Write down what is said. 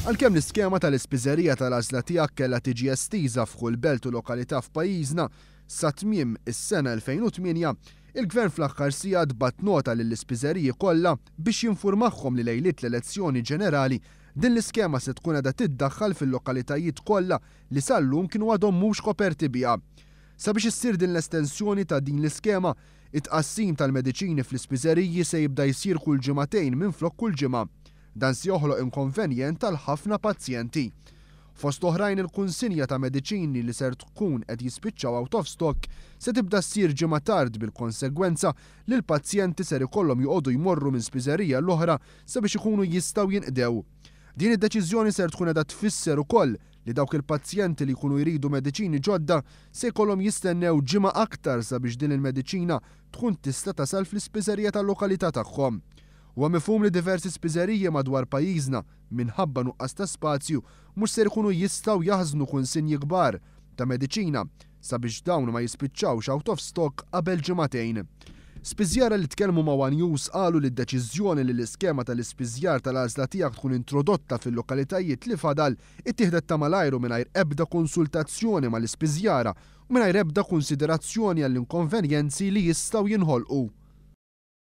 Għalkemm l-iskema tal-ispiżerija tal-għażla tiegħek kellha tiġi estiża f'kull belt u lokalità f'pajjiżna sa tmiem is-sena 2008, il-Gvern fl-aħħar sigħat bagħat nota lill-ispiżeriji kollha biex jinfurmahom li lejliet l-elezzjoni ġenerali din l-iskema se tkun qiegħda tiddaħħal fil-lokalitajiet kollha li sal-lum kienu għadhom mhux koperti biha. Sabiex issir din l-estensjoni ta' din l-iskema, it-tqassim tal-mediċini fl-ispiżeriji se jibda jsir kull ġimagħtejn minflok kull ġimgħa. Dan se joħloq inkonvenjent għal ħafna pazjenti. Fost oħrajn, il-kunsinja ta' mediċini li ser tkun qed jispiċċaw out of stock se tibda ssir ġimgħa tard, bil-konsegwenza li l-pazjenti ser ikollhom joqogħdu jmorru minn spiżerija l-oħra sabiex ikunu jistgħu jinqdew. Din id-deċiżjoni ser tkun qiegħda tfisser ukoll li dawk il-pazjenti li jkunu jridu mediċini ġodda se jkollhom jistennew ġimgħa aktar sabiex din il-mediċina tkun tista' tasal fl-ispiżerija tal-lokalità tagħhom. Huwa mifhum li diversi spiżeriji madwar pajjiżna, minħabba nuqqas ta' spazju, mhux ser ikunu jistgħu jaħżnu kunsinji kbar ta' mediċina sabiex dawn ma jispiċċawx out of stock qabel ġimagħtejn. Spiżjara li tkellmu ma' One News qalu li d-deċiżjoni li l-iskema tal-ispiżjar tal-għażla tiegħek tkun introdotta fil-lokalitajiet li fadal ittieħdet ta' malajru mingħajr ebda konsultazzjoni mal-ispiżjara u mingħajr ebda konsiderazzjoni għall-inkonvenjenzi li jistgħu jinħolqu.